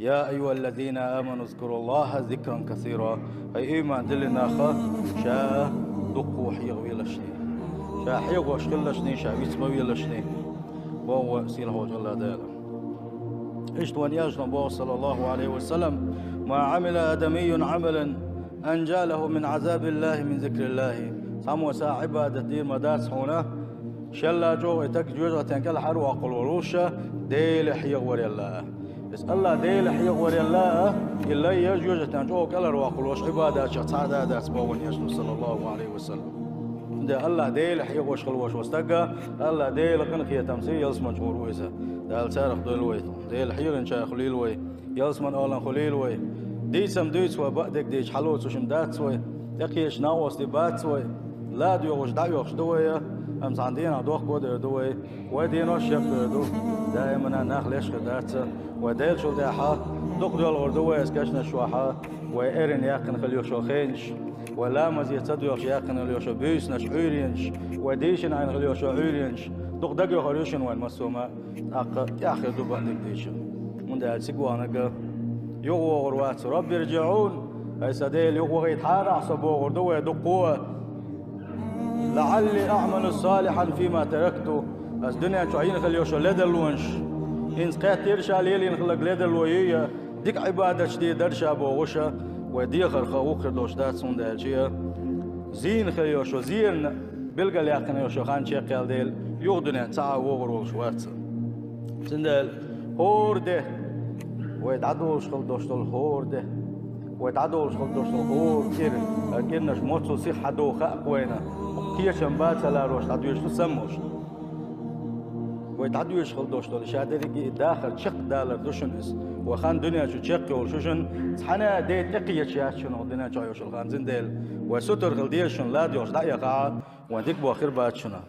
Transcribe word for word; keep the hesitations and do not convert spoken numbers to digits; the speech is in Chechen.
يا أيها الذين آمنوا اذكروا الله ذكرا كثيرا. ХӀай иман диллина нах, ша дукха хьехавелаш, ша хьехош хилалаш, ша вицвелаш, боху сийлахьчу АллахӀ Дала. Иштта вайн Элчано боху, саллаллаху Ӏалайхи ва саллам: ما عمل آدمي عملا أنجى له من عذاب الله من ذكر الله. Цхьаммо а Ӏибадат дийр ма дац хьуна, шелла чӀогӀа и стаг жоьжахатин кӀелхьара воккхуш волуш, Дела хьехаварал а. Иза АллахӀ Дела хьехаварал а, и лай а жоьжахатин чӀогӀа кӀелхьара воккхуш волуш Ӏибадатех цхьа а дац боху вайн Элчано, саллаллаху Ӏалайхи ва саллам. ХӀунда аьлча АллахӀ Дела хьехош хила волуш волу стаг, АллахӀ Делан къинхетамца ялсамани чу гӀур ву иза. Дала царах дойла вай. Дела хьехинчарах хуьлийла вай. Ялсаманин олаллин хуьлийла вай. Дийцам дуьйцу вай, бакъдерг дийцича хьалоцуш хӀума дац вай. ТӀекхечу накъостий бац вай. Ла доьгӀуш, дӀаоьхуш ду вай, амма цхьана дийнахь дохко а дер ду вай. Вай денош яккхар ду. Даимана нах леш хир дац. Вай Делачул тӀаьхьа дукха доьлхур ду вай оцу кешнаш чохь, вай эрна яьккхина хила йолуш йолу хенаш, вай ламазе ца доьлхуш яьккхина хила йолуш йолу буьйсанаш, Ӏуьйренаш, вай дийшина Ӏийна хила йолуш йолу Ӏуьйренаш, дукха дагайохур ю шуна вайн массо а хӀума, тӀаккха тӀаьхьа хир ду бакъдерг дийцича. ХӀунда аьлча цига ваханарг юхавогӀур вац. رب ارجعون, хӀай сан Дела, юхавахийтахьара ахь со бохур ду вай дуккха а. لعلي أعمل صالحا فيما تركت. Аса дуьнен чохь йина хила йолуш йолу ледарлонаш, хӀинца кхеттера ша лелийна хилларг ледарло юй, дика Ӏибадаташ дийр дара ша бохуш, вай дехар хаа ву хир долуш дац, хӀунда аьлча зийна хила йолуш йолу, зерна билгалъяьккхина йолуш йолу хан чекхъяьлла дела, юха дуьнен цхьа а вогӀур волуш вац. Цундела хӀора де, вай дӀадолуш хила долуш долу хӀора де, вай дӀадолуш хила долуш долу хӀора кӀира, а кӀирнаш моццул сиха хьадогӀу хаьа-кх вайна, кхечам бан ца ларош дӀадоьшуш ду саммалш. Вай дӀадоьшуш хила долуш долу ша дерриге а дахар чекхдалар ду шуна иза. Вай хан дуьнен чу чекхйолуш ю шуна, цхьана а де тӀекхечаш яц шуна хӀокху дуьнен чохь йолуш йолу хан, цундела вай сутара хила деза шуна, ла доьгӀуш дӀаэхахь, вайн дика боху хир бац шуна.